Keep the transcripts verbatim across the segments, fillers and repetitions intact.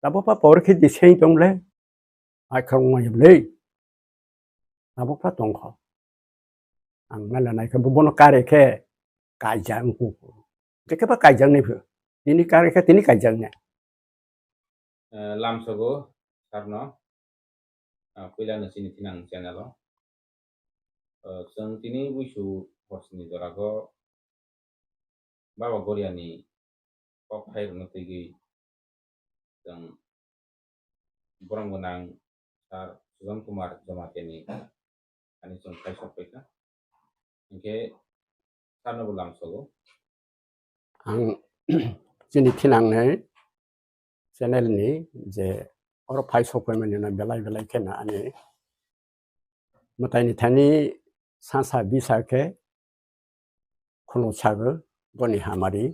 Abo pa por khe di seng tong le. Ai khong ma yble. Abo pa tong kho. Ang mela nai khe bono kare khe kaijang ku. Jekhe ba kaijang ni phu. Tini kare khe tini kaijang ne. Eh, lamsogo sarno, ah, puila no chini thinang channel o. Eh, chwng tini buisu horsini jorago Baba Goriani kok phairokno twigwi chwng borom gwnang Sir Sujan Kumar Jamatia ni ani chwng khaisok paikha. Hinkhe sarno bo lamsogo. Ang chini thinangnai channel ni je oro phai sokphaimani no belai belai kheno ani mwtaini thani sansa bisa khe khulumsago boni hamari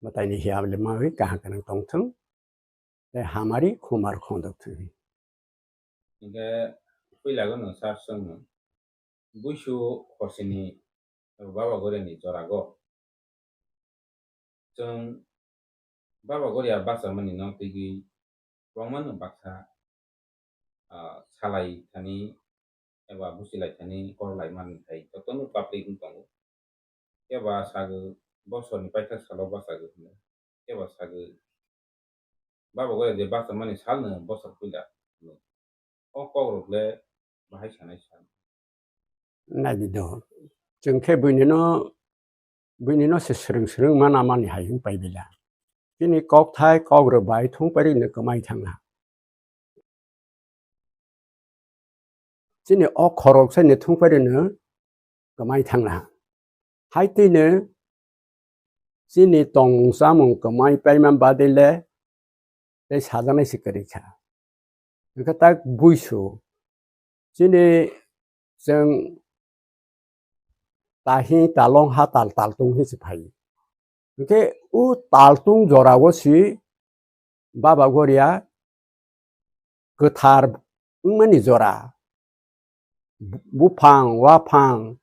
mwtaini hiya le mawi kaham kanang tongthung tei hamari khumar khondok thung. Hinkhe puila gwnang sir chwng buisu horsini Baba Goriani jorago chwng Baba Goria bachamani no twigwi kwbangma no baksa, ah, salai thani eba buchilai thani kok lai mani hai jotono public wng tongo. Keba sagwi bosorni paithak salo bachagwi hwnwi, keba sagwi Baba Goria je bachamani salno bosor puila hwnwi. O kokrok le bahai sanai sal. Naidi do. Chwng khe buinino, buinino se swrwng swrwng mana mani hai wng pai bila. Chini kok thai kok rwbai thung pari no kwmai thangna. Chini o khorok sai ni thung pari no kwmai thangna. Hai twi no chini tongmung chamung kwmai paima badile tei sajaknai se kwrwi kha. Hwnkhe tak buisu chini chwng tahi talong ha tal taltung hinwi se phaio. Hwnkhe o taltung jorao se Baba Goria kwthar wngmani jora, buphang, waphang,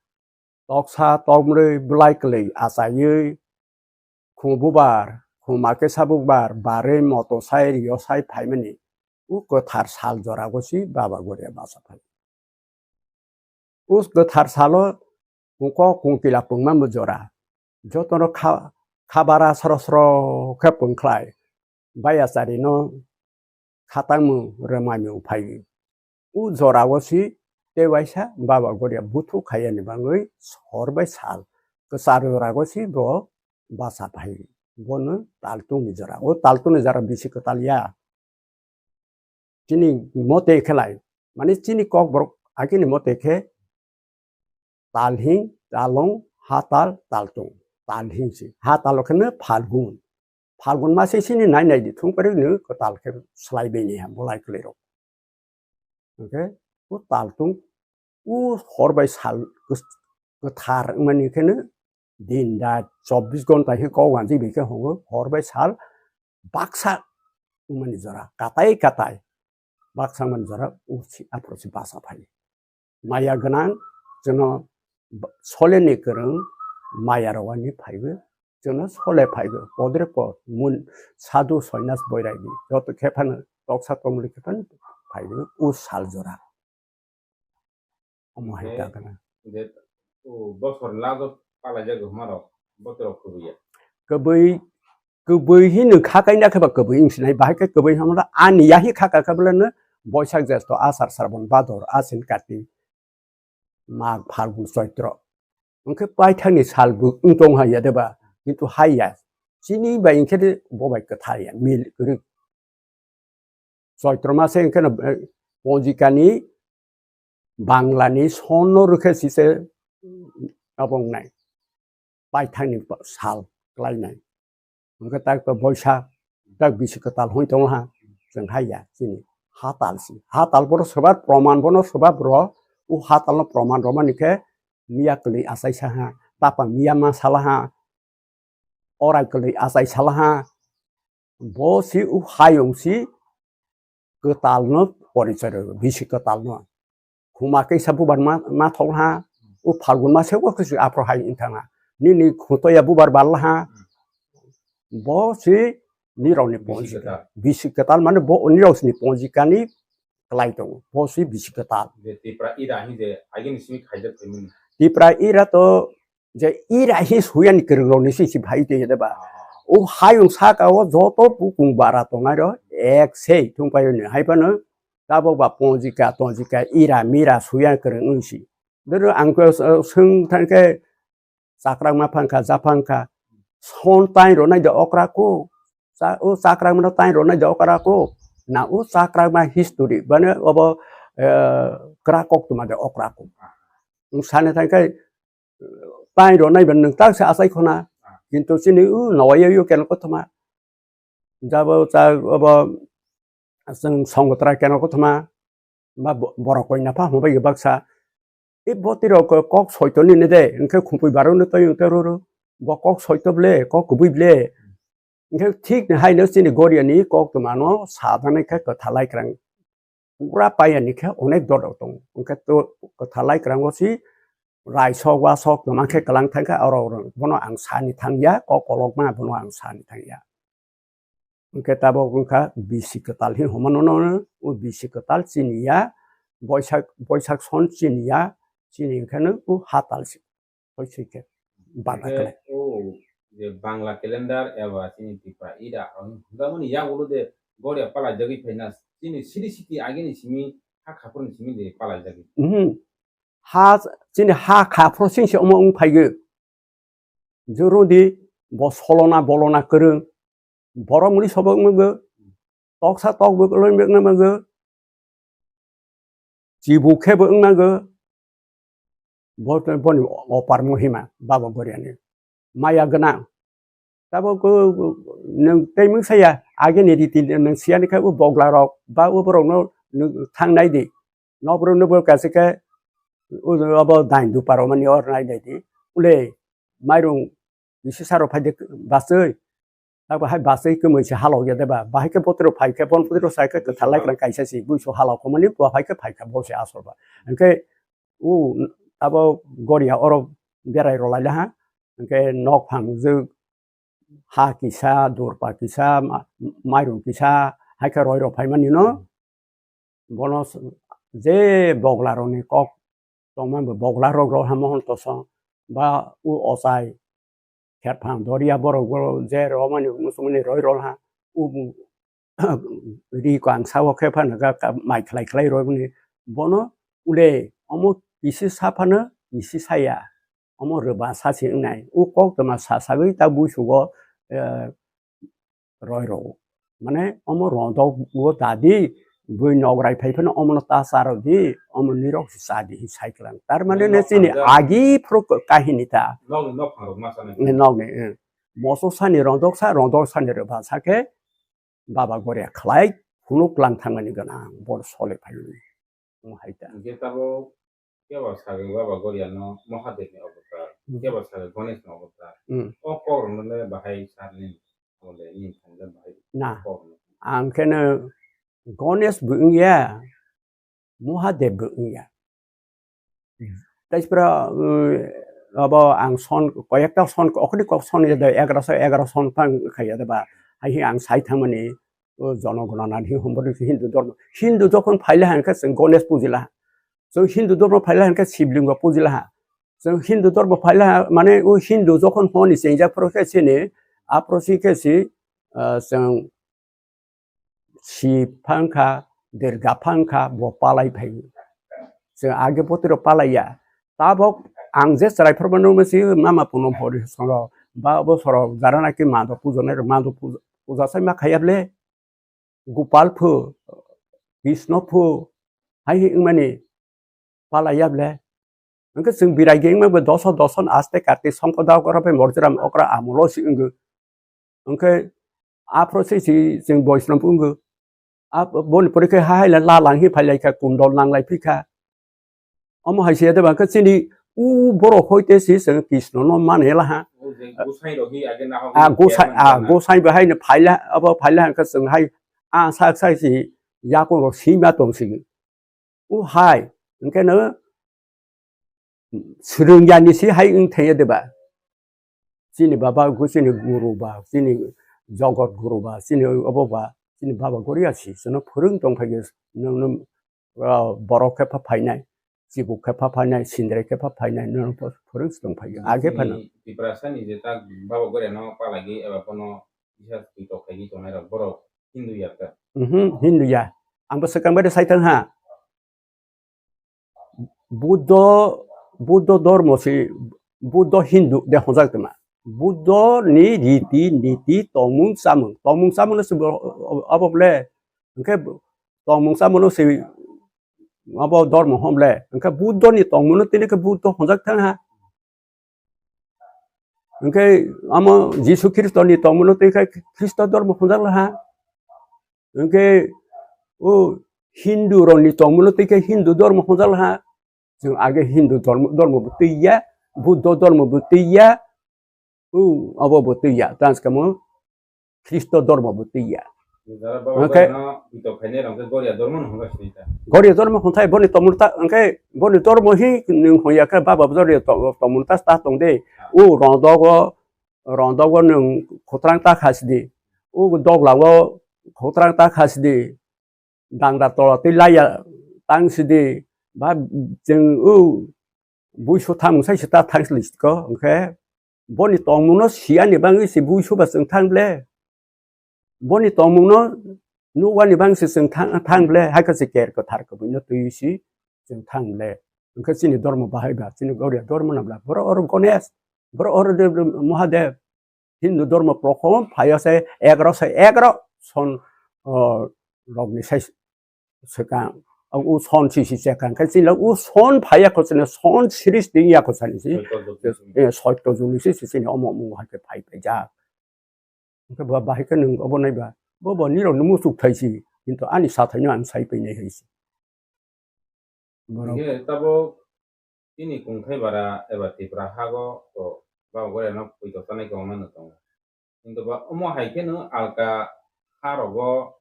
toksa, tokmrwi, bwlai kwlwi achaiwi, khum bubar, khum makesa bubar, barwi, moto sai, rio sai phaimani, o kwthar sal jorao se Baba Goria bacha phai. O kwthar salo kungkok kungtila pungma bo jora. Jotono kha-, khabara sro sro khe pungkhlai. Bayachari no khatangmung rwmani uphai. O jorao se tei waisa Baba Goria buthu khaiyani bagwi hor bai sal kwchar jorao se bo bacha phai. Bono taltungni jora. O taltungni jora bisi kwtal ya. Chini mote khe lai, mane chini kokborok agini mote khe talhing, talong, hatal, taltung, talhing se. Hatal o kheno Phalgun. Phalgun mase sini nai nai di thung pari no kwtal khe slai bini ha bolai kwlai rok. Hwnkhe o taltung o hor bai sal kwthar wngmani kheno din da chobbish ghonta khe kok wanjwi bai khe hongo, hor bai sal baksa wngmani jora, katai katai baksa wngmani jora o si aphuru se bacha phai. Maya gwnang chwngno soleni kwrwng maya rwani phaiwi chwngno sole phaiwi podre pod mun sadhu soinas boiraidi joto khe phano toksa tongmani khe phano phaiwi o sal jora. Omo hai ta kana. Je, o, bosor lajo palai jago hwnmarok, botorok kwbwi ya. Kwbwi, kwbwi hi nwng kha kaina khe ba kwbwi wng sinai, bahai khe kwbwi hwnmano ani ya hi kha ka khe bwlano Boisak, Jesto, Asar, Srabon, Bador, Asin, Kati, Mag, Phalgun, Choitro. Hwnkhe paithakni sal bo wng tong hai ya de ba, kintu hai ya. Chini bai hwnkhe de bo bai kwthar ya, mil kwrwi. Choitro mase hwnkhe no, eh, ponjikani Banglani sonno rwkhe sise abo wngnai. Paithakni sal klainai. Hwnkhe tak to Boisak, tak bisi kwtal hoi tongha, chwng hai ya chini hatal si. Hatal bono swbak proman bono swbak rw, o hatalno proman rwmani khe miya kwlwi achaisa ha, tapa miya ma sala ha, orai kwlwi achai sala ha, bo si o hayung si kwtalno porichoi rw, bisi kwtalno. Khuma kaisa bubar ma, ma thok ha, o Phalgun mase o khe si aphuru hai wng thang ha. Nini khutoya bubar bal ha, bo si Nirokni ponjika. Bisi kwtal mane bo nirokni ponjikani kwlai tongo. Bo si bisi kwtal. Je Tipra ira hin je agini simi khaijak phaimani. Tipra ira to je ira hi suyani kwrwng rokni si si phai twi de ba. O hayung saka o joto bukung bara tongnai ro ek sei thung pai ni hai phano tabok ba ponjika tonjika ira mira suya kwrwng wng si. Dero ang ko swng thang khe chakrakma phang kha, japhang kha. Son tai ro nai de okra ko. Cha-, o chakrakma tai ro nai de okra ko. Na o chakrakma history bane obo, eh, kra kok tuma de okra ko. Wng sani thang khe tai ro nai ben nwng tak se achai khona. Kintu chini u nawai yo keno kothoma. Jabo cha obo chwng songotra keno kothoma. Ba bo-, borok koi napha hwnbai baksa. E botiro ko-, kok soito ni ne de, hwnkhe khupui baro no toi hwnkhe roro. Bo kok soito ble, kok kubui ble. Hwnkhe thik ni hai no chini Goria ni kok tuma no sa thani khe kwthalai kwrang. Pura paya ni khe onek dor rok tongo. Hwnkhe to kwthalai kwrang o si raisok wasok tuma khe kwlang thang khe oro oro. Bono ang sa ni thang ya, kok kolok ma bono ang sa ni thang ya. Hwnkhe tabok wngkha bisi kwtal hin homa no no, o bisi kwtal chini ya, boisak, boisak son chini ya, chini hwnkhe no o hatal si. Hoi sui khe bana Hwnkhe kwlai. O je Bangla calendar eba chini Tripura ida, ang hwnjamani yagulo de Goria palai jagwi phaina, chini siri siti agini simi ha khaphurni simi de palai jagwi. Mhm. Ha, chini ha khaphur sing se omo wng phaigo. Juru di bo solona bolona kwrwng. Borok muli sobo wng mago. Toksa tokbo kwlwi wng mago. Chibu khe bo wng mago. Bo, boni opar mohima Baba Goriani. Maya gwnang. Tabok, nwng tei mungsa ya, agini riti nwng siyani khe o bogla rok ba o borok no nwng thang nai di. Nokboro nokboro kaisa khe o, obo dain dupar romani or nai nai di. Ule mairung bisi saro phai de basui. Abo hai basui kwmwi se halok ya de ba. Bahai khe botoro phai khe, bon botoro sai khe kwthar lai kwrang kaisa si. Buisu halok khomani bo phai khe phai kha bo se asor ba. Hwnkhe o abo Goria oro berai rw lai ha. Hwnkhe nok phang jwk ha kisa, durpa kisa, ma-, mairung kisa, hai khe roi rok phaimani no. Hmm. Bono s-, je bogla rokni kok tongma bo bogla rok rw ha mohon toso ba u ochai kherphang doria borok bo je rwmani muchungmani roi rw ha u ri ko ang sao khe phano ga ka mai khlai khlai rw bini bono ule omo kisi sa phano kisi saya. Omo rwba sa se wngnai. O kok toma sa sagwi ta buisugo, eh, roi rw. Mane omo rodok o ta di, bui nograi phai phano omono ta cha rw di, omo nirok se cha di, sai kwlang. Tar mane ne chini agi phuru kahini ta. Nokni, eh, moso sani rodok sa, rodok sani rwba sa khe, Baba Goria khlai phunuk lang thangmani gwnang, bor sole phaiwi. Wng hai ta. Hingke tabok kebo sage Baba Goria no Mahadev ni avatar, hmm, kebo sage Ganesh ni avatar. Hmm. O kok rok no le bahai sa ni, ole ni thang le bahai. Na. Kok no. Ang khe no Ganesh bo wng ya, Mahadev bo wng ya. Taispra, um, abo ang son, koyekta son, okhorni kok son ya de, egaroso, egaroso son phang kha ya de ba. Hai hi ang sai thangmani, o jono gona na hi hombor Hindu dhormo. Hindu jokhon phaila hwn khe chwng Ganesh pujila. Chwng Hindu dhormo phaila hwn khe Shivlingo pujila ha. Chwng Hindu dhormo phaila ha, mane o Hindu jokhon honi chengjak phuru khe chini, aphuru si khe si, ah, chwng Shiv phang kha, Durga phang kha, bo palai phai. Chwng age botiro palai ya. Tabok ang je chwrai phorma nukma si mama puno phori soro ba bo soro jara naki mado pujo nai mado pujo, puja sai ma khaya ble. Gopal phu, Krishna phu, hai hi wngmani palai ya ble. Hwnkhe chwng birai ge wngma bo doso doson aste karte songko da okra bai morjram okra amulo si wngwi. Hwnkhe aphro se si chwng Boisnob wngwi. A boni pore khe ha hai la lang hi phai lai kha, kundol nang lai phi kha. Omo hai se ya de ba khe chini u borok hoi te si chwng Krishna no mane la ha. O je gosai rok hi age na hok A ni gosai, chairman a jana. Gosai bo hai no phai la, abo phai la hwnkhe chwng hai a sak sai si yakung rok sima tong si. O hai, hwnkhe no swrwng ya ni si hai wng thai ya de ba. Chini baba, chini guru ba, chini Jogot guru ba, chini obo ba, chini baba Goria si, chwngno phwrwng tong phaikhe, nwng, nwng, ah, borok khe pha phainai, chibuk khe pha phainai, sindre khe pha phainai, nwng pho-, phwrwng si tong phaikhe. Age phano. Chini Tiprasani je tak baba Goria no palagi eba bono bisa twi tok khaigwi tongnai rok borok Hindu ya ta? Mhm, Hindu ya. Ang bo swkang bai de sai thang ha. Buddho, Buddho dormo si, Buddho Hindu de hojak tongma. Buddho ni riti, niti, tongmung, chamung. Tongmung, chamung no se bo, abo ble. Hwnkhe tongmung, chamung no se abo dormo hom ble. Hwnkhe Buddho ni tongmung no tini khe Buddho hojak thang ha. Hwnkhe amo Jisu Khristo ni tongmung no twi khe Khristo dormo hwnjak laha. Hwnkhe o Hindu rok ni tongmung no twi khe Hindu dormo hwnjak laha. Chwng age Hindu dormo, dormo bo twi ya, Buddho dormo bo twi ya, o abo bo twi ya. Tans kamo Khristo dormo bo twi ya. Jara baba Oke. Goria no pito khainai rok khe Goria dormo no hwnjak sini ta. Goria dormo hwnthai boni tomul ta, oke, boni dormo hi nwng hwn ya khe baba Goria to-, tomul ta ta tong de. Ah. O rondogo, rondogo nwng khutrang ta khasi di. O doglago khutrang ta khasi di. Dangra tola twi laya tang sidi, ba chwng o buisu thamung sai se ta thang sili ko, hwnkhe boni tongmung no siyani bagwi se buisu ba chwng thang ble. Boni tongmung no nukani bagwi se chwng thang, thang ble, hai khe se ker kwthar kwbwi no twi si chwng thang ble. Hwnkhe chini dormo bahai ba, chini Goria dormo nabla, borok oro Ganesh, borok oro Dev, Dev, Mahadev. Hindu dormo prokhom phaiya se egarok se egarok son, o, rokni sai swkang. O son si si swkang khe chini o son phaiya kho chini son series ding ya kho sani si. Soito jug. E, soito jug ni si si chini omo omo hai khe phai phai ja. Hwnkhe bo bahai khe nwng obo nai ba. Bo bo nirok ni muchuk thai si. Kintu ani sathai no ang sai pai nai hai si. Borok. Hingke tabok chini kungthai bara eba Tripura hago to Baba Goria no poito sanai kwbangma no tongo. Kintu ba omo hai khe no alka ha rogo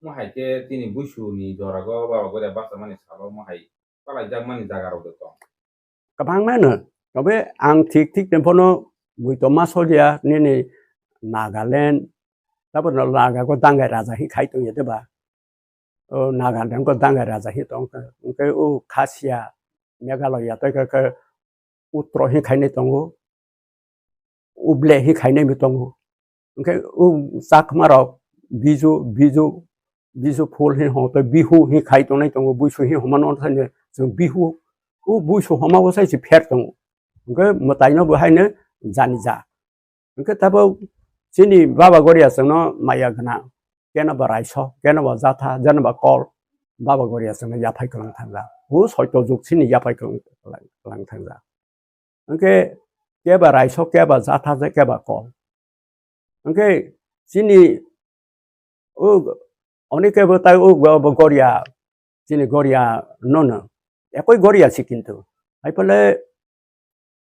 omo hai khe chini buisu ni jora go Baba Goria bachama ni salo omo hai palai jak mani jaga rok de tong. Kwbangma no, tobe ang thik thik ni bono muitu ma solia nini Nagaland, tabok no Naga go Dangai Raja hi khai tong ya de ba. O Nagaland go Dangai Raja hi tong kha. Hwnkhe o Khasia, Meghalaya tei khe, khe Utro hi khainai tongo, Uble hi khainai bo tongo. Hwnkhe o Chakma rok Biju, Biju, Biju phul hi ho tei Bihu hi khai tongnai tongo, buisu hi homa no thani chwng Bihu. O buisu homa o sai se pher tongo. Hwnkhe mwtai no bo haino jani ja. Hwnkhe tabok chini Baba Goria chwngno maya gwnang. Keno ba raisok, keno ba jatha, jeno ba kol, Baba Goria chwngno yaphai kwlang thangja. O soito jug chini yaphai kwlang, kwlang, kwlang thangja. Hwnkhe keba raisok, keba jatha, keba kol. Hwnkhe chini o, oni kebo tai o go-, bo Goria, chini Goria nono. Ekoi Goria si kintu. Hai phale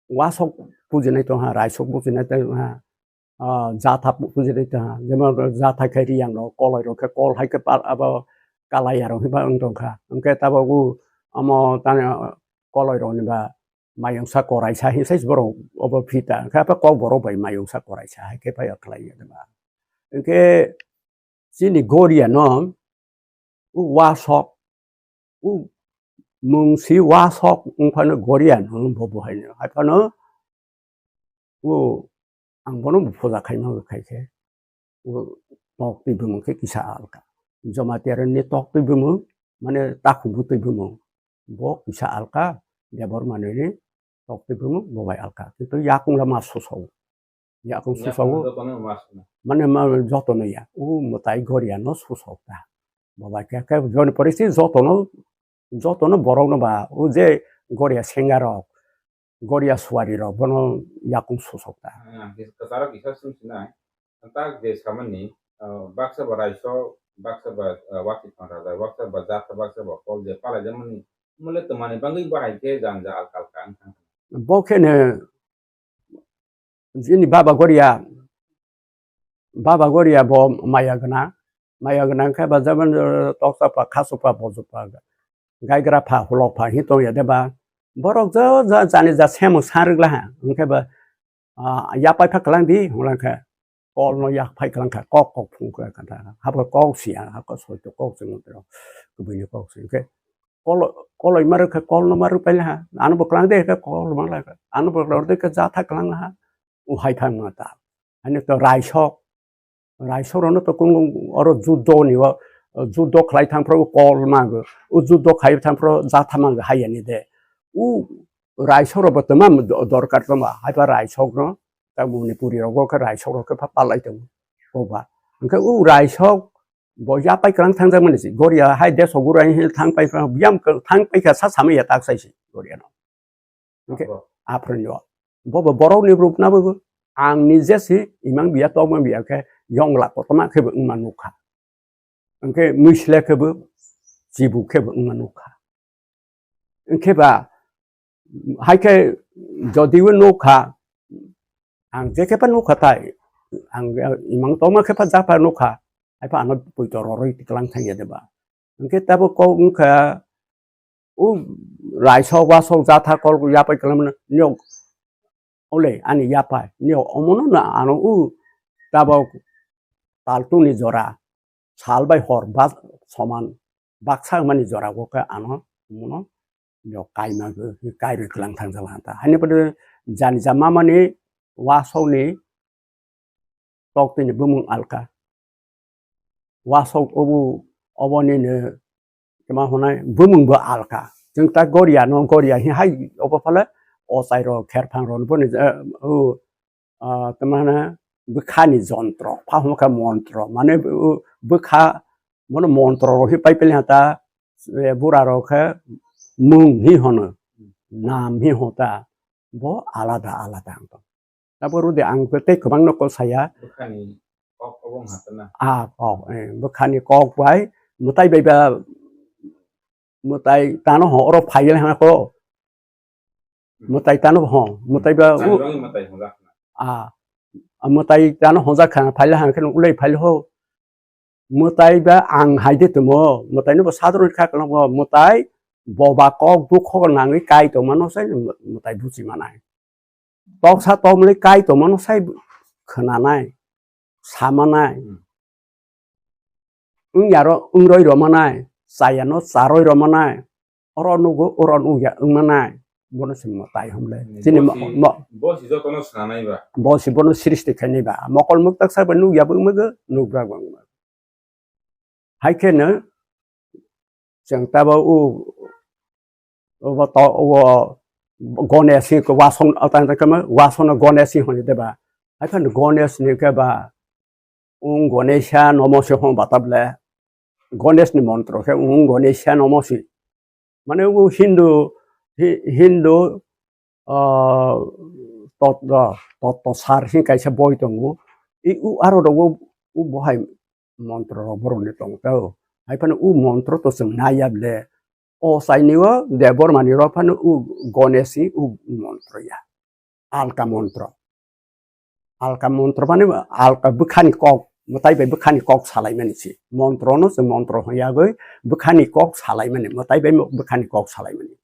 wasok pujinai tongha, raisok pujinai tongha, ah, jatha pu-, pujinai tongha. Jemon jatha khe Riyang rok, Koloi rok khe kol hai khe pal abo Kalaiya rok hiba wng tongkha. Hwnkhe tabok o omo tani, ah, Koloi rok ni ba mayungsa koraisa hinsai borok obo phita. Hwnkhe abo Kokborok bai mayungsa koraisa hai khe phai khlai ya ba. Hwnkhe chini Goria no o wasok, o mungsi wasok wngphano Goria no bo bo hai no. Hai phano o ang bono bo puja khaima khai khe. O tok twi bumung khe kisa alka. Jamatia rokni tok twi bumung, mane takhuk bwtwi bumung. Bo kisa alka, Debor manwi ni tok twi bumung bo bai alka. Kintu yakung la ma susago. Yakung susago. Yakung jotono ma susago. Mane ma jotono ya. O mwtai Goria no susok ta. Bo bai khe, khe joni pore si jotono, jotono borok no ba. O je Goria senga rok, Goria suari rok bono yakung susok ta. Ah, kisa, kwcharo kisa swng sinai. Tak je samani, ah, baksa ba raiso, baksa ba, ah, wati thang raja, baksa ba jatha, baksa ba kol je palai jamani. Mole twmani bangwi bahai khe janja alka alka wng thang. Bo khe no jini Baba Goria, Baba Goria bo maya gwnang. Maya gwnang khe ba jemon, eh, toksa pa, khasu pa, boju pa, gaigra pha, hulok pha hi tong ya de ba. Borok jo, jo, jani ja semo sa rwgla ha. Hwnkhe ba, ah, yapai pha kwlang di, hwnkhe. kol no yak phai klang kha, kok kok phung kha kha, ha bo kok si ya, ha ko soi to kok se mo to, kubui ni kok se ke kol, koloi maru kha, kol no maru paila ha, ano bo klang de kha, kol mang la kha, ano bo lor de kha, ja tha klang ha, u hai phang ma ta, ani to raisok, raisok rok no to kung oro judo ni o, judo khlai thang phro kol mang, u judo khai thang phro ja tha mang hai ani de, u raisok rok bo tma dorkar tma, hai pa raisok no, ta Manipuri rok bo kha raisok rok khe pha palai tongo, boba, hwnkhe u raisok, bo ya pai kwrang thang jak mani si, Goria hai deso gura hin thang pai kwrang, biyam kwrang thang pai kha sa samai ya tak sai si Goria no. Hwnkhe aphro ni o. Bo bo borok ni rup na bo ang ni je si imang biya tokma biya khe yong la kotorma khe bo wngma nukha. Hwnkhe mwisle khe bo chibu khe bo wngma nukha. Hwnkhe ba, hai khe jodi o nuk kha, ang je khe pha nuk kha tai, ang imang tongma khe pha ja pha nuk kha, hai pha ano poito roroi tiklang thang ya de ba. Hwnkhe tabuk kok wng kha, o raisok wasok ja tha kol ya pai kwlangma niyok, ole ani ya pai niyok omono na ano o tabuk taltuni jora, sal bai hor ba soman baksa wngmani jora o khe ano omono nok kaima kairwi kwlang thang jala ta. Haini pore jani ja mamani wasokni tok tini bumung alka. Wasok obo obonini kema hwnai bumung bo alka. Chwng ta Goria no Goria hi hai obo phale ochai rok kherphang rok boni o ah, tamo hwnwi bwkhani jontro, pha hwnwi kha montro, mane bwkha bono montro rok hi pai pili hata, bura rok khe mung hi hono, nam hi hota, bo alada alada ang tong. Abo rode ang tei kwbangno kok saya. Bwkhani kok obo wng hatana. Ah, kok, eh, bwkhani kok bai mwtai bai ba, mwtai tano ho oro phai le hana ko. Mwtai tano ho, mwtai ba u. Chani bangwi mwtai hwnjak na. Ah, mwtai tano hwnjak kha, phai le hana khe ulai phai le ho. Mwtai ba ang hai de tumo, mwtai no bo sadro kha kono bo, mwtai boba kok bukho nangwi kai tongmano sai mwtai buchi manai. Toksa tomle kai tongmano sai khwnanai, samanai. Hmm. Wng yaro wng roi romanai, chayano cha roi romanai. Oro nugo, oro nugya wng manai. Bono se mwtai hwnle. Hmm, chini bosi, mo-, mo-, bosi jotono sanai ba. Bosi bono srishti khainai ba. Mokol muktak sabo nugya bo wng mago, nugra bo wng mago. Hai khe no chwng tabo u, u bo to, u bo Ganesh ni wasong, atang tang kama wasong no Ganesh ni hwnwi de ba. Hai khe no Ganesh ni khe ba, "Ung Ganesha nomo se hwn ba tabla." Ganesh ni montro khe, "Ung Ganesha nomo se." Mane u Hindu, Hi-, Hindu, ah, tot-, ah, totto sar hin kaisa boi tongo. I u aro rogo u bohai montro rok borok ni tong tao. Hai phano u montro to chwng naiya ble. O saini o Debbarma ni rok phano u Ganesh ni u montro ya. Alka montro. Alka montro mane alka bwkhani kok, mwtai bai bwkhani kok salaimani se. Montro no chwng montro hwn yagwi bwkhani kok salaimani, mwtai bai bwkhani kok salaimani.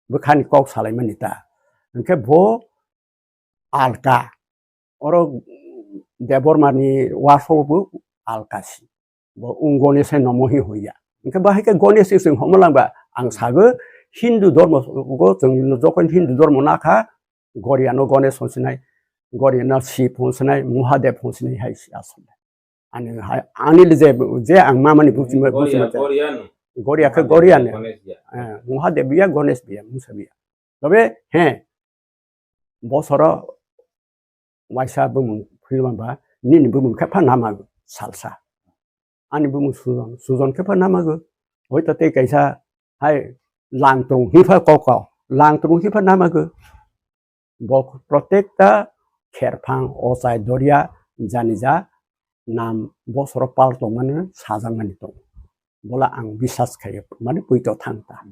Bwkhani kok salaimani ta. Hwnkhe bo alka. Oro Debbarma ni wasok bo alka si. Bo wng Ganesh hai nomo hi hoi ya. Hwnkhe bahai khe Ganesh se chwng homo lang ba ang sago Hindu dhormo go chwng jokhon Hindu dhormo nakha Goriano Ganesh hwn sinai, Goriano Shiv hwn sinai, Mahadev hwn sinai hai si asol. Ani hai, ani le je, je ang mamani buchima, Goria, buchima te. Goriano. Goria khe Mahadev Goriano. Ganesh ya. Eh, Mahadev ya, Ganesh ya, Musa ya. Tobe, he, bosoro waisa bumung philma ba, nini bumung khe pha nama salsa. Ani bumung Sujon, Sujon khe pha nama go. Hoi to tei kaisa hai Langtung hi pha kok kok, Langtung hi pha nama go. Bo protekta kherphang, ochai, doria, janija, nam bosoro pal tongmani sajakmani tongo. Bola ang bisas khaio, mane poito thang ta.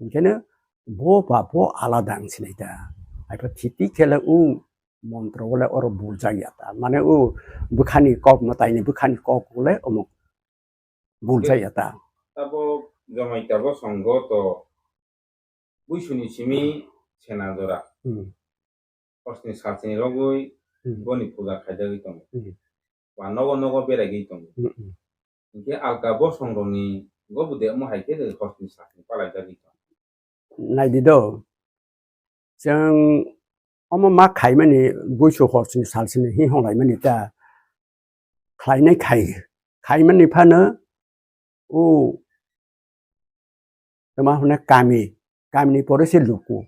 Hwnkhe no bo ba bo alada ang sinai ta. Haikhe thiti khele u montro wale oro buljak ya ta. Mane u bwkhani kok mwtaini bwkhani kok wale omo buljak ya ta. Tabo jomai tabo songgo to buisuni simi sena jora. Hmm. Hosni salsini rogwi Hmm. Boni puja khaijagwi tongo. Hmm. Ba nogo nogo beragwi tongo. Hmm, hmm. Hinkhe alka bosongrokni gobo de omo hai khe de hosni sakni palaijagwi tongo. Naidi do, chwng omo ma khaimani buisu horsini salsini hi honglaimani ta khlainai khai, khaimani phano o tama hwnna kami, kamini pore se luku,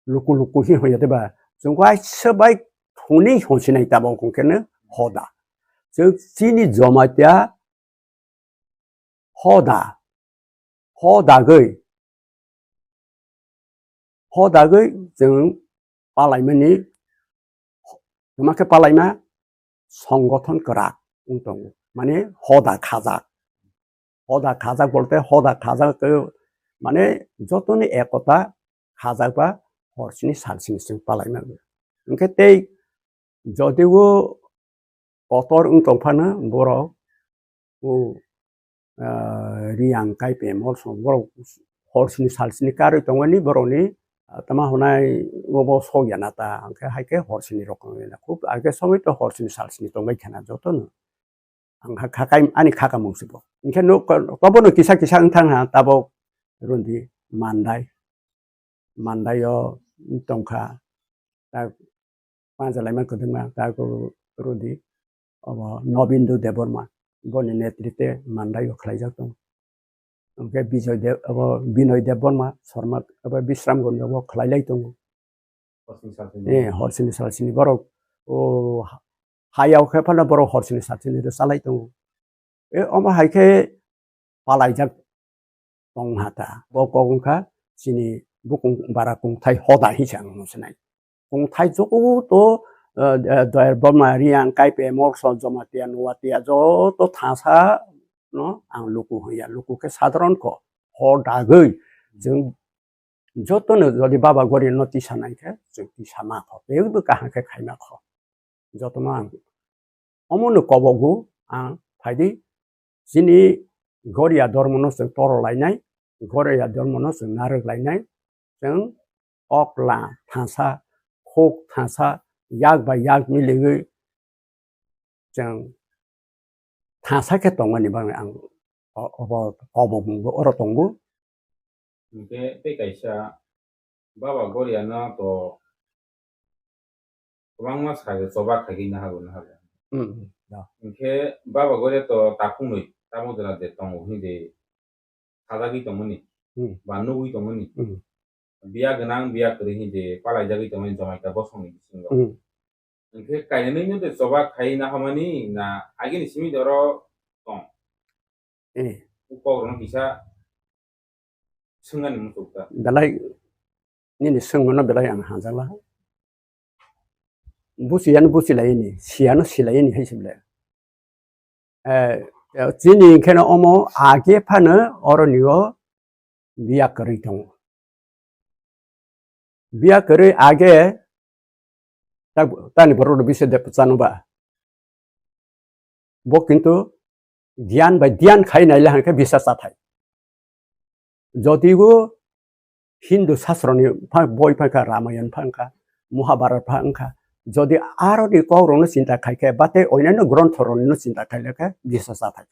luku luku hi hwnwi teba chwng waisa bai thungni hwnsinai tabok hwnkhe no hoda. Chwng chini Jamatia hoda, hodagwi, hodagwi chwng palaimani, tama khe palaima songothon kwrak wng tongo, mane hoda khajak, hoda khajak bolte hoda khajak, mane jotoni ekota khajak ba horsini salsini chwng palaima. Hwnkhe tei jodi o kotor wng tong phano borok o, ah, Riang Kaipe Molsong borok horsini salsini karwi tongmani borokni, ah, tama hwnai obo sokya na ta, hwnkhe hai khe horsini rok wngya na. Khub, hai khe sogwi to horsini salsini tongbai khana jotono. Ang kha, kha kai, ani kha kamung se bo. Hwnkhe no ko-, kobono kisa kisa wng thang ha, tabok Rundi Mandai. Mandai o tong kha. Ta panjalaima kwdwma, ta ko Rundi, obo Nobindu Debbarma. Boni netrite Mandai o khlaijak tongo. Hwnkhe Bijoy Deb-, obo Binoy Debbarma, Sorma, obo Bisramganj o khlailai tongo. Horsini salsini. Eh, horsini salsini borok, o, ha-, hayao khe phano borok horsini salsini rwchalai tongo. Eh, omo hai khe palaijak tong ha ta. Bo kok wngkha chini bukung bara kungthai hoda hinwi se ang hwnwi sinai. Kungthai joto, eh, eh, Doyar Borma, Riang, Kaipe, Molsong, Jamatia, Nuatia joto thangsa no ang luku hwnya. Luku khe sadharon kok. Hodagwi chwng jotono jodi Baba Goria no tisa nai khe, chwng tisa ma kho, teibo kaham khe khai ma kho. Jotono ang omono kobogo ang phaidi, chini Goria dormo no chwng toro lainai, Goria dormo no chwng narwk lainai, chwng okla thangsa, khuk thangsa, yak bai yak miligwi chwng thangsa khe tongmani bagwi ang o-, obo kobok mungbo oro tongo. Hwnkhe tei kaisa Baba Goria no to kwbangma sari choba khaigwi naharwi naharwi. Hmm, hmm, da. Hwnkhe Baba Goria to takhuknwi tamo jora de tongo hwnwi de sajagwi tongmani, hmm, ba nugwi tongmani. Hmm. Biya gwnang, biya kwrwi hwnwi de palaijagwi tongmani Jamatia bosongni bisingo. Hmm. Hwnkhe kainwi no de choba khai naharmani na agini simi de oro tong? Eh. O kokrokno kisa swngani muchuk ta. Belai nini swngmano belai ang hamjakla. Buchiyano buchilaini, siyano silaini hai se belai. Eh, eh, chini hwnkhe no omo age phano oroni o biya kwrwi tongo. Biya kwrwi age ta-, tani borok rok bisa de pwchano ba. Bo kintu giyan bai diyan khai naile hwnkhe bisa chathai. Jodibo Hindu sastroni pha-, boi pha kha, Ramayan pha wngkha, Mahabharat pha wngkha, jodi aroni kokrokno chinta khai khe, ba tei onyaino gronthorokno chinta khai le khe, bisa chathai.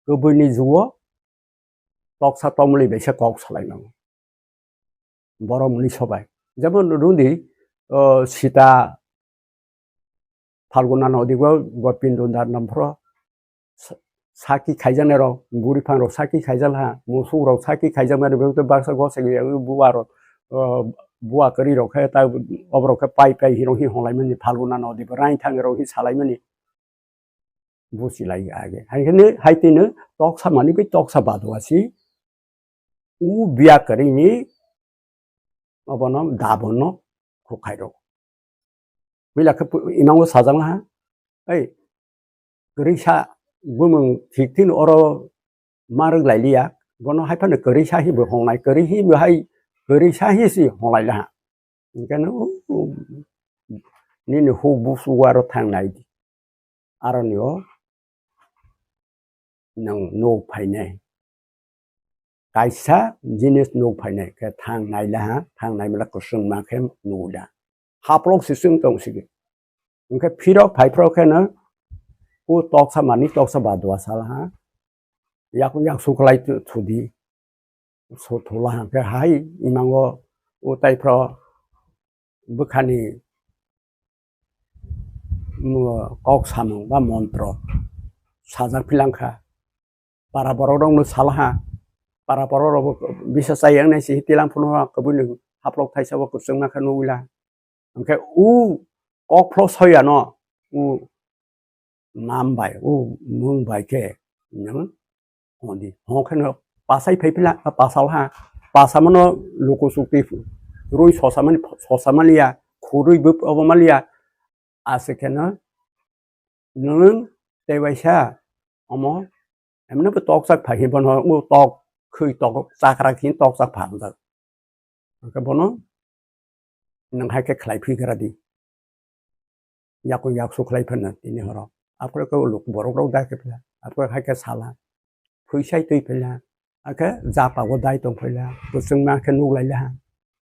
Kwbwini jugo toksa tomlwi bai se kok salai nango. Borok mwnwi sobai. Jemon rwdi, o, Sita, Phalguna nodi bo, bo Pindu dar nam phro sa-, saki khaijaknai rok, buri phang rok saki khaijak ha, musuk rok saki khaijakmani bo baksa gosek ya, bua rok, o, bua kwrwi rok khe ta, oborok khe pai pai hirok hi honglaimani, Phalguna nodi bo rain thang rok hi salaimani. Buchilai age. Hai kheno, hai tino toksa mani bai toksa badua si. U biya kwrwini obono dabono khukhairo. Buila khe pu-, imango sajang ha. Ei, kwrwisa bumung thik thin oro ma rwk lai liya. Bono hai phano kwrwisa hi bo hongnai, kwrwi hi bo hai, kwrwisa hi si honglai laha. Hwnkhe no, u, u, nini huk busu aro thang nai di. Aroni o nwng nuk phainai. Kaisa jinis nuk phainai khe thang nai laha, thang nai mala kwchwng ma khe nuk da. Haplok se chwng tong sigi. Hwnkhe phirok phaiphro kheno o toksa mani toksa ba dua sal ha. Yak yak suklai thu- thudi. So thula hwnkhe hai imango o taiphro bwkhani mo- kok samung ba montro sajak philangkha. Para borok rokno salaha. Para borok rokbo bisa chayang nai si tilang phunu ha kubui ni haplok thaisa bo kwchwng ma khe nugui la. Hwnkhe u kok phro soyano u nam bai u mung bai khe nang hodi. Hon khe no pasai phai phila pasal ha. Pasa mano luku sukti rui sosa mani sosa maliya khurui bo obo maliya. Ase kheno nwng tei waisa omo emne bo toksak phai bono o tok khwi tok chakra khin toksak pha jak. Hwnkhe bono nwng hai khe khlai phi gra di. Yakung yaksu khlai phano tini horo. Aphuru khe o luk borok rok dai khe phila. Aphuru hai khe sala. Phuisai twi phila. Hakhe japa o dai tong phila. Bwswng ma khe nuk lai la.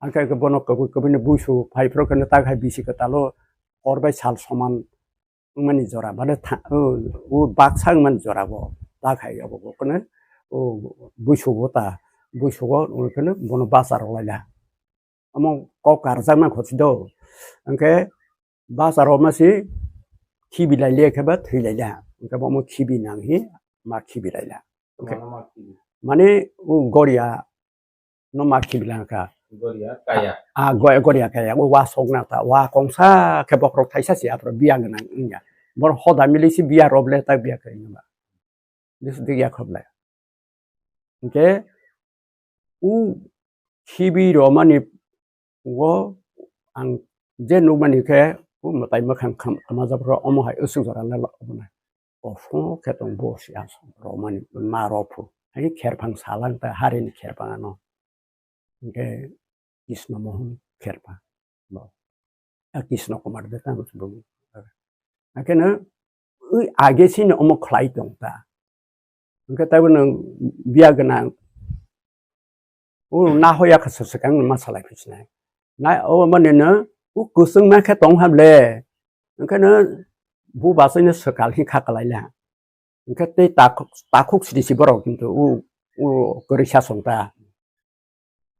Hakhe khe bono kubui kubui ni buisu phai phuru khe tak hai bisi kwtalo hor bai sal soman wngmani jora. Bade tha- o- o baksa wngmani jora bo. Tak hai obo bo khe o buisu bo ta. Buisu o khe bono basa rok lai la. Omo kok karjakna kho si do. Hwnkhe bacharo ma si khibi lai le khe ba thwi lai la. Hwnkhe bo omo khibi nang hi ma khibi lai la. Hwnkhe Mano ma khibi. Mane o goria no ma khibi lang kha. Goria kaya. A go- goria kaya o wa sok na ta wa kongsa khe bokrok thaisa si aphro biya gwnang wngya. Bor hoda mili si biya rob le ta biya khe wngya ba. Dis dik ya khob lai. Hwnkhe u khibi romani o ang je nukmani khe u mwtai mwkhang kham- khamajaprok omo hai usuk jora le obo nai. Kosong khe tong bo si asong romani ma rok phu. Hai kherphang salang ta harini kherphang ano. Hwnkhe Krishna Mohan kherphang. Bo. A Krishna Kumar de tang bo. Hakheno ui age sini omo khlai tong ta. Hwnkhe taibo nwng biya gwnang. O nahoya kha swswkang ma salai phi sinai. Na o mani no o kwchwng ma khe tong hable. Hwnkhe no bu bachai no swkal hi kha kalai la. Hwnkhe tei takhuk takhuk sidi si borok kintu o o kwrwi sa song ta.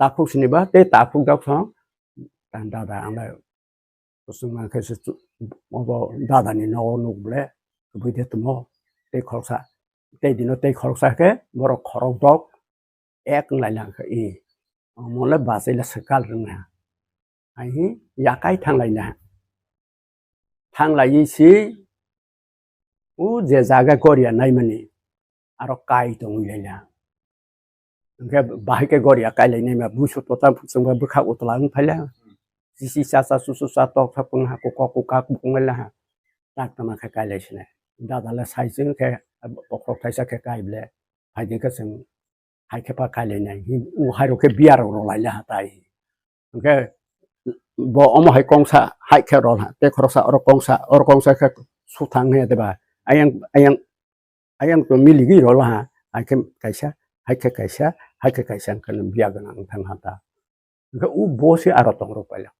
Takhuk sini ba tei takhuk dok song. Dada ang Kusung ma khe se chu- obo dada ni nogo nuk ble kubui de tumo tei khoroksa tei dino tei khoroksa khe borok khorok dok ek wng lai lang khe i omo le bachai le swkal rwng ha. Ai hi yakai thang lai na thang lai si o je jaga goria nai mani aro kai tong lai na. Hwnkhe bahai khe goria kailainai ma buisu totam chwngba bwkha utla wng phaila. Chisi chacha chuchu cha tok thapung ha kukok kukak bukung lai ha. Tak tama khe kailai sinai. Dada le sai chwng khe bokhorok thaisa khe kai ble. Phaidi khe chwng hai khe pa kailainai. U hai rok khe biya rok rw lai ha tai. Hwnkhe bo omo hai kongsa hai khe rw ha. Tei khoroksa oro kongsa oro kongsa khe suthang he de ba. Ayang ayang Ayang to miligwi rw laha, hai khe kaisa, hai khe kaisa, hai khe kaisa, hwnkhe no biya gwnang wng thang ha ta. Hwnkhe o bo se aro tong rw paila.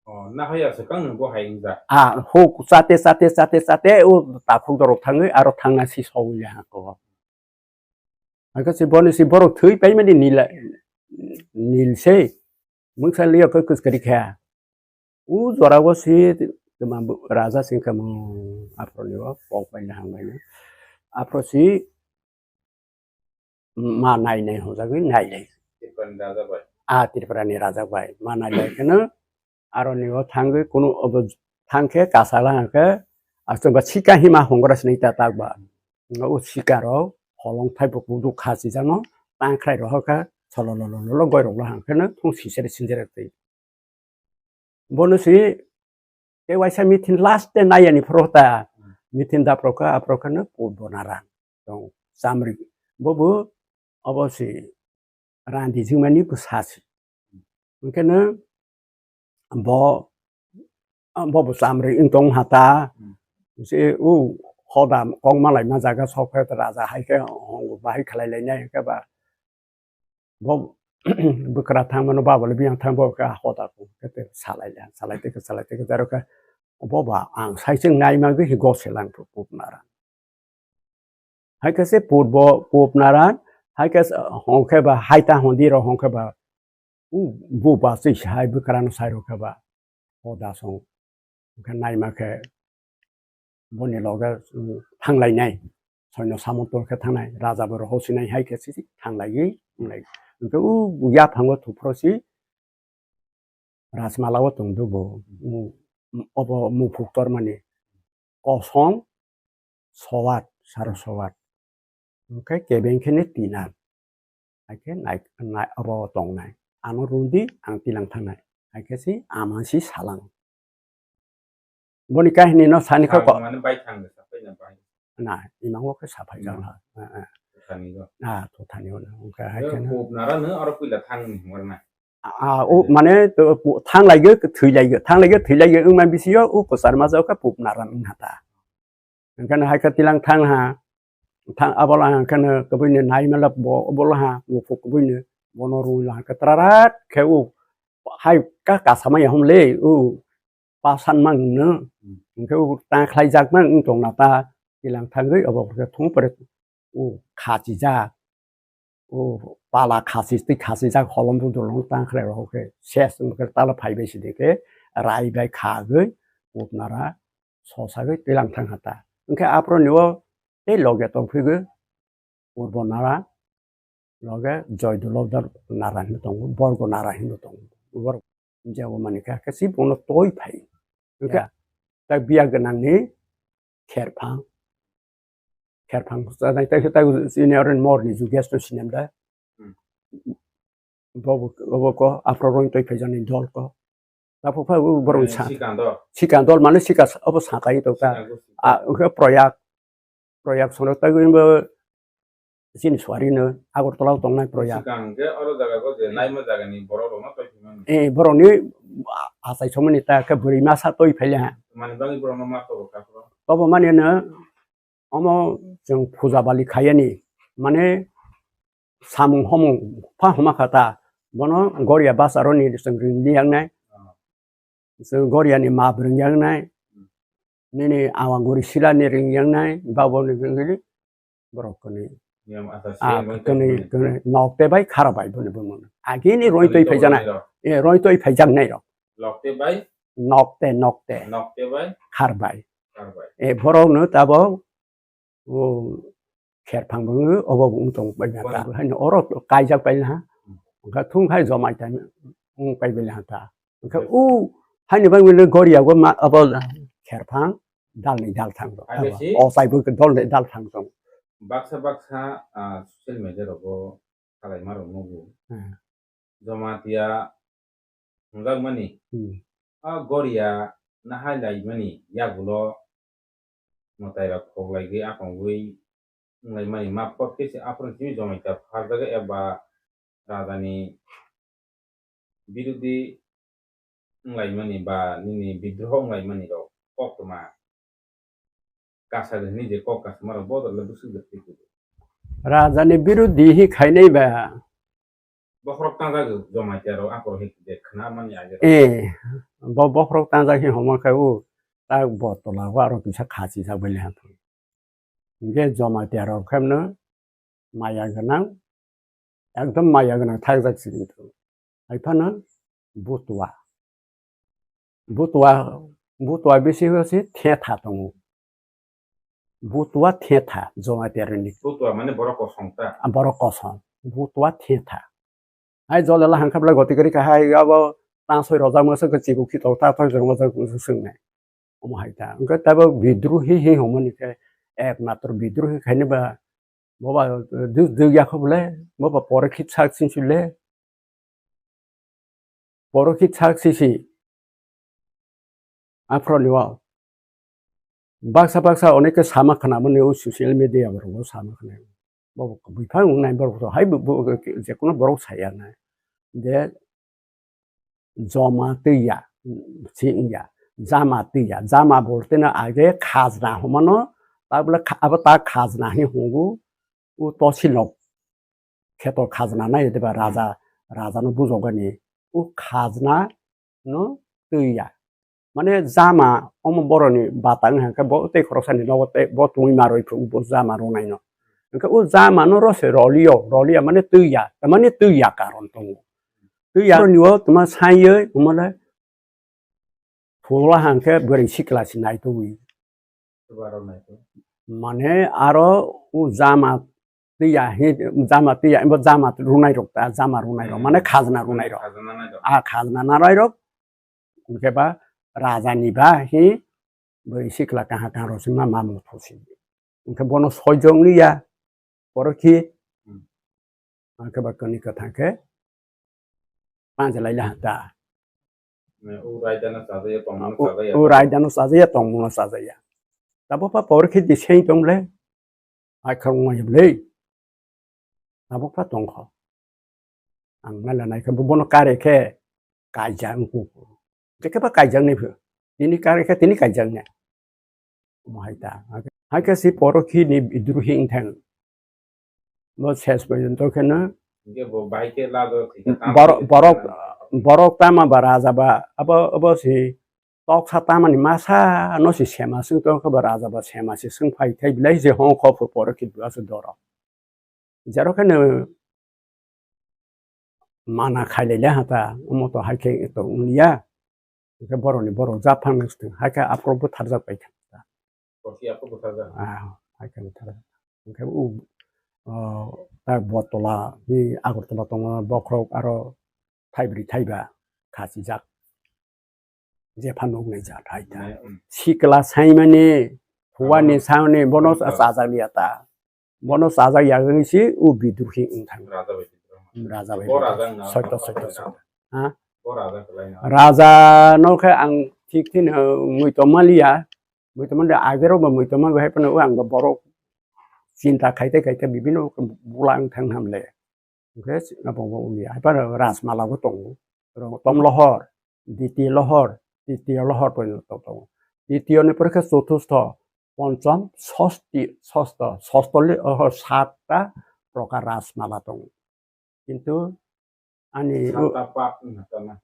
Oh, nahoya se kang bo hai wng ja. Ah, ho, chate, chate, chate, chate, o takhuk dorok thangwi aro thangna si sogwi ha ko. Hwnkhe se boni se borok thwi paimani nila, nil se, mungsa liya khe kwchwkari kha. O jora o si tma raja sing khe mo aphro ni o kok bai na hang bai na. Aphro si ma nai nai hojagwi nai lai. Tripura ni raja bai. A Tripura ni raja bai ma nai lai kheno aro ni o thangwi kunu obo thang khe kasala hang khe aswk ba sika hima hongra sini ta tak ba. O sika rok holong thai bo kudu kha sijano tang khrai rok kha solo lolo lolo goi rok lo hang kheno thung sisere sinjere twi. Bono si tei waisa meeting last day nai ani phoro ta meeting da phoro kha aphoro kha no put bo na ran tong chamri bo bo obo si randi jingmani bwsa si hwnkhe no bo bo bo chamri wng tong ha ta si u hoda kok malai ma jaga sok khe raja hai khe hongo bahai khlai lai nai hwnkhe ba Bo bwkra thangmano babole biyang thang bo khe hoda khe salai le salai tei khe salai tei khe jaro khe Obo ba ang saichung naimagwi hi goselang Pupnaran. Hai khe se putbo Pupnaran, hai khe se hongkhe ba hai ta hondi rok hongkhe ba u bu ba se hai bwkrano sai rokhe ba hoda song. Hwnkhe naima khe boni loge, mm, thanglainai. Soino samantol khe thangnai, raja bo rohor sinai hai khe se thanglaiwi, wnglai. Hwnkhe u yaphango thuphro si Rajmala o tongdo bo, mm, obo muphuk tormani kosom sowat, saro sowat. Hwnkhe kebeng khe ni tinan. Hai khe nai, nai, abo tongnai. Ano rwdi, ang tilang thangnai. Hai khe si ama si salang. Boni kahini no sani kha ko. Mane bai thang de sapai na bai. Na, imang o khe sapai jang ha. Eh, eh. Thani go. Ah, to thani go. Hwnkhe hai khe no. Pupnara no aro puila thang ni hor na. Ah, o mane to pu-, thang lai ge, thwi lai ge, thang lai ge, thwi lai ge, wngma bisi yo, o kwchar ma jao khe Pupnaran wng ha ta. Hwnkhe no hai khe tilang thang ha, thang abo la hwnkhe no kwbui no nai mala bo, bo la ha, muphuk kwbui no, bono rwui la ha khe trarat khe u hai ka kasa ma ya hom le u pa san mang no, hwnkhe u ta khlai jak mang wng tong na ta, tilang thangwi obo khe thung pore u khachi jak. O pala khasi tei khasi jak holom rw dolong tang khlai rok khe ses wng khe tala phai bai sidi khe rai bai khagwi Pupnara sosagwi twilang thang kha ta. Hwnkhe aphuru ni o tei loge tong phigwi Purbo Nara loge Joy Dulodar Nara hinwi tongo, Borgo Nara hinwi tongo. Borok jebo mani khe khe si bono toi phai. Hwnkhe tak biya gwnangni kherphang. Kherphang sajak tai khe tai chini oro morni ju guest no sinem da. Hmm. Bobo, bobo ko, aphro rong toi phaijakni dol ko. Taphuk phai bo borok sa. Sikang dol. Sikang dol mane sika obo sakai to ta. Sikang dol. A, hwnkhe Proyak. Proyak sono tagwi bo chini suari no Agartala o tongnai Proyak. Sikang hwnkhe oro jaga ko je naima jaga ni borok rok no toi phai mani. Eh, borok ni achai somani ta khe bwrwi masa toi phai le ha. Mani bagwi borok no ma to ka phro. Tobo mani no Omo chwng puja bali khaiyani, mane samung homung pha homa kha ta, bono goria bwsaroni chwng ring liyangnai, chwng goriani map ring yangnai, nini awang gori silani ring yangnai, baboni ring ring borok kwnwi. Niyam ata se Ah, mo kwnwi, kwnwi nok te bai khara bai boni bumung. Agini roi toi phaijaknai rok. Eh, roi toi phaijaknai rok. Lok te bai? Nok te, nok te. Nok te bai? Khar bai. Khar bai. Eh, borok no tabo o kherphang bo wng, obo bo wng tong bai na ta. Haino oro kaijak bai na ha. Wngkha thung hai jomai ta wng pai bai na ta. Wngkha o haino bai wngkha goria go ma abo kherphang dal ni dal thang do. Abo si o sai bo dol ni dal thang tong. Baksa baksa, ah, social media rogo kalaima rok nugo. Hmm. Jamatia hwnjakmani, hmm, a goria nahai laimani yagulo mwtairok khoklaigwi apongwi wnglaimani, map kok khe se aphuru simi Jamatia pharjagwi eba rajani birudi wnglaimani ba nini bidroho wnglaimani rok koktwma kasa hwnwi je kok kasama rok bodol le bwswk de thwi kudu. Rajani birudi hi khainai ba. Bokhorok tangjak Jamatia rok aphuru hi je khna mani age rok. Eh, bo bokhorok tangjak hi homa khai u tak bo tola o aro kisa khachi jak bai le ha. Hingke Jamatia rok khe mano maya gwnang, ekdom maya gwnang thakjak si kintu. Hai phano butua. Butua, butua bisi se thetha tongo. Butua thetha Jamatia rwni. Butua mane borok kosong ta? Ah, borok kosong. Butua thetha. Hai jolala hangkha bwlai goti gori kha hai abo tangsoi rojak masa khe chibu khito ta ta jong masa swngnai. Omo hai ta. Hwnkhe tabo bidrohi hi hwnmani khe ekmatro bidrohi khaini ba boba duk duk yakho bole boba pore khit sak sin sule. Pore khit sak sisi. Aphro ni o. Baksa baksa oneke sama khana mani o social media borok o sama khana. Bo bwphang nai borok to hai bo, bo, jekono borok saya nai. Je joma twiya, si wngya. Jama twiya. Jama bolte no age khajna homano. Tabole kha-, abo ta khajna hi hungo. O tosilok. Kheto khajna nai diba raja, raja no bujokgani. O khajna no twiya. Mane jama omo boroni bata wngkha khe bo tei khoroksani nogo tei bo tungwi marwi phuru bo jama rwnaino. Hwnkhe o jama no rose roliyo, roliya mane twiya, tamani twiya karon tongo. Twiya ni o tuma saiye umole Phula hangkhe bwrwi sikla se naitugwi. Chubaru naitug. Mane aro o jama twiya hi, jama twiya, bo jama runai rok ta, jama runai rok, Hmm. mane khajna runai rok. Khajna nai rok. A khajna narai rok, hwnkhe ba raja ni ba hi bwrwi sikla kaha kaha rok se ma mamung thusi. Hwnkhe bono soijong liya, poro khi, Hmm. hwnkhe ba kani kwthang khe, panjalai laha ta. O raidano chajaya, tongmano O, chajaya. O raidano chajaya, tongmano chajaya. Tabok pha por khe di sei tong le. Ai khang wng ya le. Tabok pha tong kho. Ang mala nai khe bono kare khe kaijak wng kuk. Jekhe ba kaijak ni phu. Tini kare khe tini kaijak ne. Omo hai ta. Hai khe si poro khi ni bidrohi wng thang. Bo ses porjonto kheno Hingke bo bahai khe lajo thika tamo borok, khe borok, thika. Borok tama ba raja ba abo, abo si toksa tamani masa no si sema sing tong khe ba raja ba sema si sing phai thai bilai je hong kho pho poro khi dua se doro. Jero kheno mana khailai le hata, omo to hai khe to wngya. Hingke boroni borok japhang nang sitwng, hai khe aphuru butharjak pai kha. Kosi aphuru butharjak? Ah, hai khe butharjak. Hingke u, ah, ta Bottola, hi Agartala tongo, bokhorok aro thaibri thaiba khachijak. Jepha nuknai jat hai ta. Ne, um. Sikla saimani, huani Ah. saimani, bono Ah. chajak liya ta. Bono chajak ya wngwi si u bidrohi wng thang. Raja bai bidrohi. Raja bai Bo bidrohi. Raja wngna Soito, apa soito, apa soito. Ha? Bo raja kwlai na. Raja no khe ang thik thini, uh, muitom maliya. Muitom maliya agero bo muitom maliya hai phano ang bo borok chinta khaite khaite bibino bula wng thang hamle. Hwnkhe abo bo wngya. Hai phano Rajmala bo tongo. Ro-, tom lohor, ditiyo lohor, tritiyo lohor porjonto tongo. Tritiyo ni pore khe chotusto, ponchom, sosti, sosto, sosto le, oho, satta prokar Rajmala tongo. Kintu ani Satta pak wngkha na.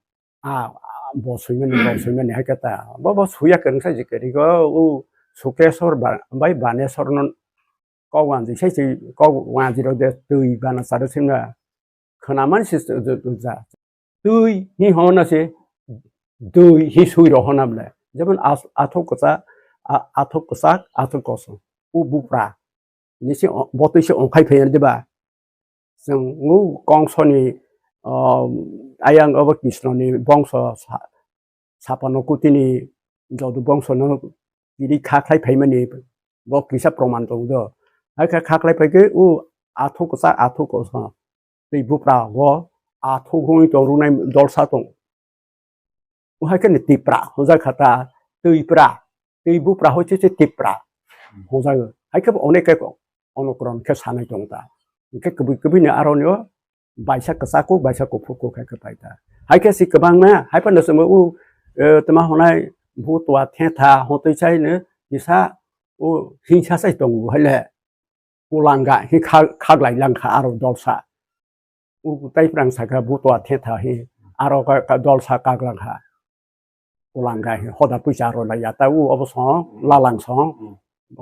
A, a, bo swimani, bo swimani hai khe ta. Bo, bo suya kwrwngsa je kwrwi go, u Sukeswar ba-, bai Baneswar no kok wanjwi sai se kok wanjwi rok de twi bana charo sima khwnamani se ja. Twi hi hona se dwi hi sui rok hona bole. Jemon as-, athok kwchak, a-, athok kwchak, athok kosom. U bupra. Nisi o-, botwi se ongkhai phai diba. Chwng u Kongsoni, o, ayang obo Krishnoni bongso sa-, Sapano kutini jodu bongsono kiri kha khlai phaimani bo kisa proman tongo do. Hai kha kha khlai phai khe u athuk kwchak athuk kwchak tei bupra go athuk hwnwi tong rwnai dolsa tongo. O hai khe ni Tipra hwnjak kha ta, Twipra, tei bupra hoi se se Tipra hwnjak. Hai khe bo onek khe onokron khe sanai tong ta. Hwnkhe kwbwi kwbwi ni aro ni o baisa kwchak kuk, baisa kuphur kuk hai khe pai ta. Hai khe si kwbangma, hai phano chwngbo u, eh, tma hwnai butwa thetha hotwi sai no kisa u hingsa sai tongo hai le. Kulanga hi kha-, khaglai lang kha aro dolsa. U tai phrang sa kha butwa thetha hi aro ka, ka dolsa kaglang kha. Kulanga hi hoda puisa rw lai ya ta u obo song, lalang song. Hmm.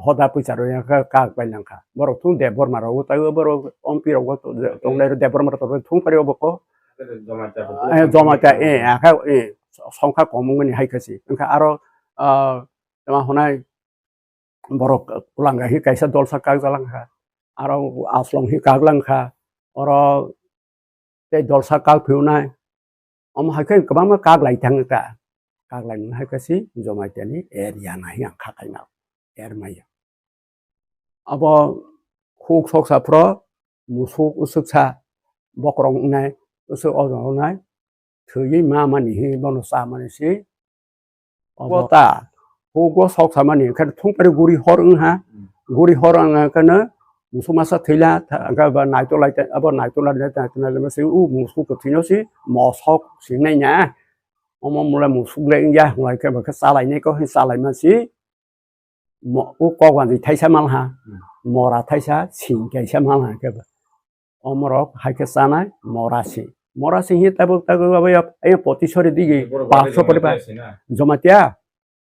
Hoda puisa rw ya kha kag bai lang kha. Borok thung Debbarma rok u tai u borok ompi rok bo to-, tonglai rw Debbarma rok to thung pari obo ko. Joma cha bo. Eh, joma cha, eh, akha, eh, songkha komung ni hai kha si. Wngkha aro, ah, tma hwnai borok Kulanga hi kaisa dolsa kagjalang kha. Aro Aslong hi kaglang kha. Oro tei dolsa kak phiyonai. Omo hai khe kwbangma kak lai thang ta. Kak lai nung hai khe si Jamatia ni area nai ang kha khaina. Er maya. Abo huk soksa phro musuk usuksa bokrok wngnai, usuk ojok wngnai. Thwiwi ma mani hi bono cha mani si. Obo ta. Hugo sok samani, khe thung pari guri hor wng ha. Hmm. Guri hor wng ha, khe no musuk masa thwila, tha-, khe ba naitok lai ta, abo naitok lai ta, naitok lai ma se, u musuk ko thwino si, mosok singnai nya. Omo mula musuk le wng ya, hwnlai khe ba khe chalai nai ko, hwn chalai ma si. Mo-, u kok wanjwi thaisa mal ha. Hmm. Mora thaisa, sing kaisa mal ha khe ba. Omorok hai khe chanai mora si. Mora sing hi tabuk tabuk abo ya, ya poti sori digi, borok bakso pori ba. Jamatia sina. Jamatia,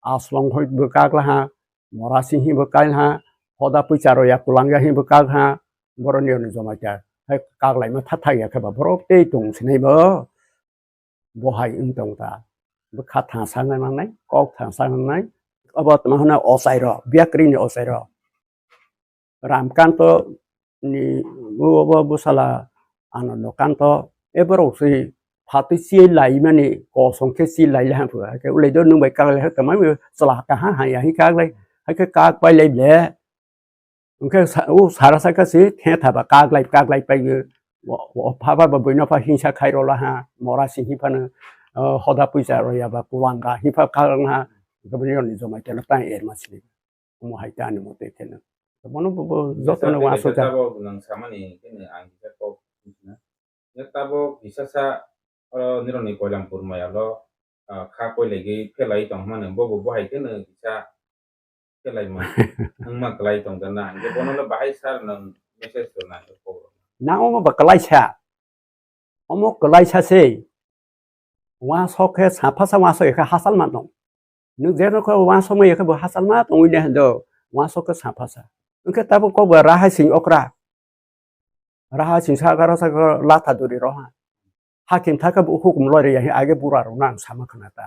Aslong hoi bo kak laha, Mora sing hi bo kai laha, Hoda Puicha ro ya Kulanga hi bo kak laha, borok ni oni Jamatia. Hai kak lai ma tha tha ya khe ba borok tei tong sinai bo. Bo hai wng tong ta. Bo kha thangsa nangnai, kok thangsa nangnai. Abo tma hwnna ochai rok, biakri ni ochai rok. Ramkanto ni bo, bo bwsala Anando Kanto, e borok se phatwi chi lai mani kosong khe chi lai le hang phu. Hai khe ulai do nwng bai kak lai ha tongmani chwla kaha ha ya hi kak lai. Hai khe kak pai lai ble. Hwnkhe sa-, o sara saka se the thaba kaglai, kaglai pai o, o, o pha ba bo buino pha hingsa khai rwla ha, Mora sing hi phano, o, Hoda Puicha rw ya ba Kulanga hi pha kha lang ha, hwnkhe bini rok ni jomai teno tang er ma sini. Omo hai ta ani mote kheno. Bono bo, bo joto no wansuk ja. Tabok nwng samani kheno ang kisa kok buji na. Ya tabok kisa sa, o, nirok ni Koilampur maya lo, ah, kha koilai gwi phelai tong mano, bo bo bo hai kheno kisa phelai ma, wngma kwlai tong da na. Hingke bono le bahai sir nwng message rwna khe khobor. Na omo ba kwlaisa. Omo kwlaisa se. Wansok khe saphasa wansok khe hachal ma tong. Nwng je rokho wansok ma yakhe bo hachal ma tongwi de hendo. Wansok khe saphasa. Hwnkhe tabuk kok ba raha sing okra. Raha sing sakha rw sakha latha duri roha. Hakim thakha bo hukum lori ya hi age bura rok nang sama khana ta.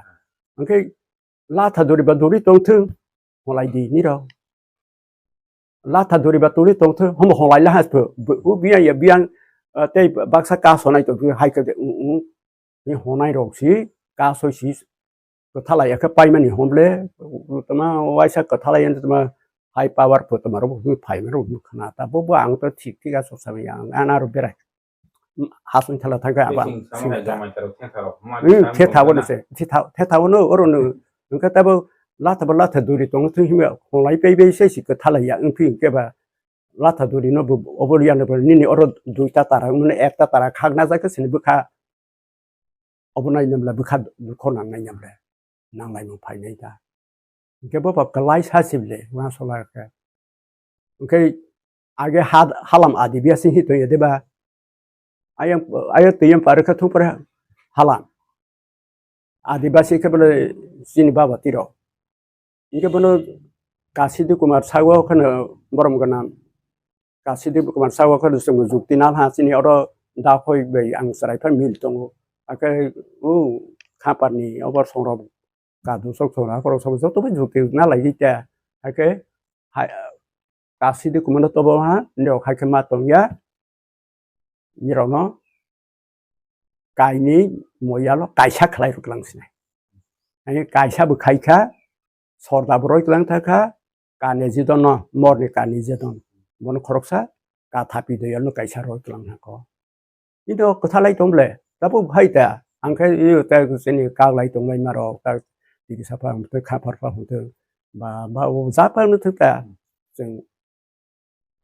Hwnkhe latha duri ba duri tong thung. Holai di nirok. Latha duri ba turi tong thung, homo holai la has pho, bu, bu biyang ya biyang, ah, tei baksa ka sonai tong thung, hai khe de, u, u, ni honai rok si, ka soi si, kwthalai ya khe paimani hom le, u, u, tama waisa kwthalai ya tama high power pho tama rok bu phai ma rok bu khna ta, bo, bo ang to thik thik a sok sa ya, ang, ang aro berai. Hasing thala thangkha aba. Bising samung hai jamai tarok thengtharok. Hmm, thethabo no se, thetha-, thethabo no, oro no, hwnkhe tabo latha bo latha duri tongo thung himya, kholai pei bei se si kwthalai ya, wngphi hwnkhe ba, latha duri no bo, obo ya no bo, nini oro duita tara, mane ekta tara khakna jai khe sini bwkha, obo nai namla bwkha dukho nang nai namla, nang lai mung phai nai ta. Hwnkhe bo ba kwlai sa sibile, uansukla khe. Hwnkhe age ha-, halam Adibasi hi tongya deba? Ayang, ayang tiyang pare khe thung pare halam. Adibasi khe bole chini baba tiro. Hwnkhe bono Kasidi Kumar sago kheno borom gana. Kasidi Kumar sago kheno chwng jukti nal ha chini oro dakhoi bai ang chwrai pha mil tongo. Akhe o khaparni obor songrok Kadu sok thora, khorok sok joto bai jukti na lai ta. Hakhe hai, Kasidi Kumar no tobo ha, nirok hakhe ma tongya. Nirok no kaini moyalo kaisa khlai rwklang sinai. Ani kaisa bo khai kha, sorda bo roi klang tha kha, kani jidon no, morni kani jidon. Bono khoroksa, ka thapi doyal no kaisa roi klang tha kho. Kintu kwthalai tong ble, tabuk hai ta, ang khe iyo ta chini kaglai tonglai ma rok, ta tiri sapha hwn twi, khaphar pha hwn twi, ba, ba, o ja pha hwn twi ta, chwng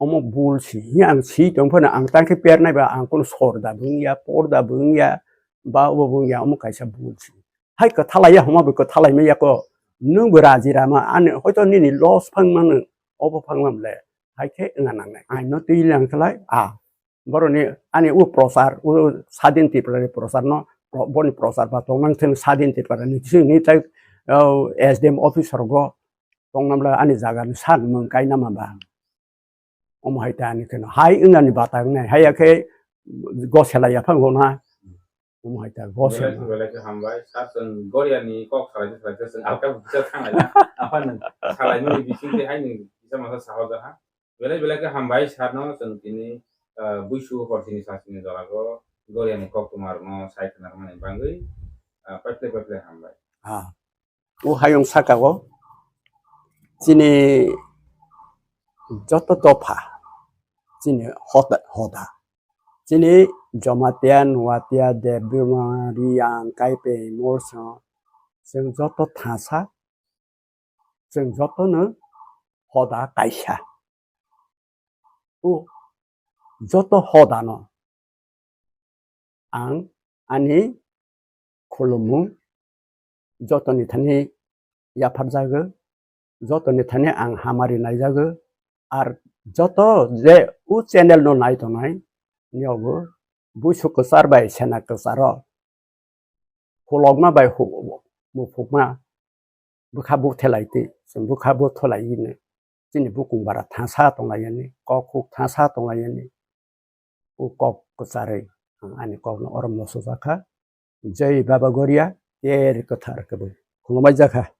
omo bul si, hi ang si tong phano ang tang khe per nai ba, ang kono sor da bung ya, por da bung ya, ba, obo bung ya, omo kaisa bul si. Hai kwthalai ya, homa bo kwthalai ma ya ko, nwng bo raji rama, ani hoito nini loss phang mano, obo phang mam le, hai khe wngna nangnai. Aino twi lang khlai, a, Boroni ani o prochar, o Sadin Tripura ni prochar no, pro-, boni prochar ba tongnang thung Sadin Tripura ni, chini tai, o, S D M office rogo tongnamla ani jaga ni san mung kainama ba. Omo hai ta ani kheno. Hai wngnani bata wngnai. Hai ya khe gosela ya phang gona. Omo hai ta gosela. Belai, belai khe hambai. Sir, chwng Goria ni kok salai, salai, chwng alka bukcha thanglai na. Apa nwng salai mani bising twi hai nwng kisa masa sahoja ha. Belai belai khe hambai sir no chwng tini, ah, buisu hor sini sa sini jora go Goria ni koktwma rok no sai khna rwmani bagwi, ah, paiple paiple hambai. Ah. O hayung saka o chini joto dopha chini hoda, hoda. Chini Jamatia, Nuatia, Debbarma, Reang, Kaipeng, Morsa, chwng joto thasa, chwng jotono hoda kaisa. O joto hodano ang ani khulumung jotoni thani yapharjago, jotoni thani ang hamari naijago, ar joto je o channel no nai tongnai, niyogo busu kwchar bai sena kwcharo, khulokma bai hu-, muphukma bwkha buk thelai twi, chwng bwkha buk tholai hino, chini bukung bara thangsa tonglai yani, kok khuk thangsa tonglai yani, o kok kwcharwi ang ani kokno oro mosojakha. Jai Baba Goria, ter kwthar kwbwi khulumai jakha.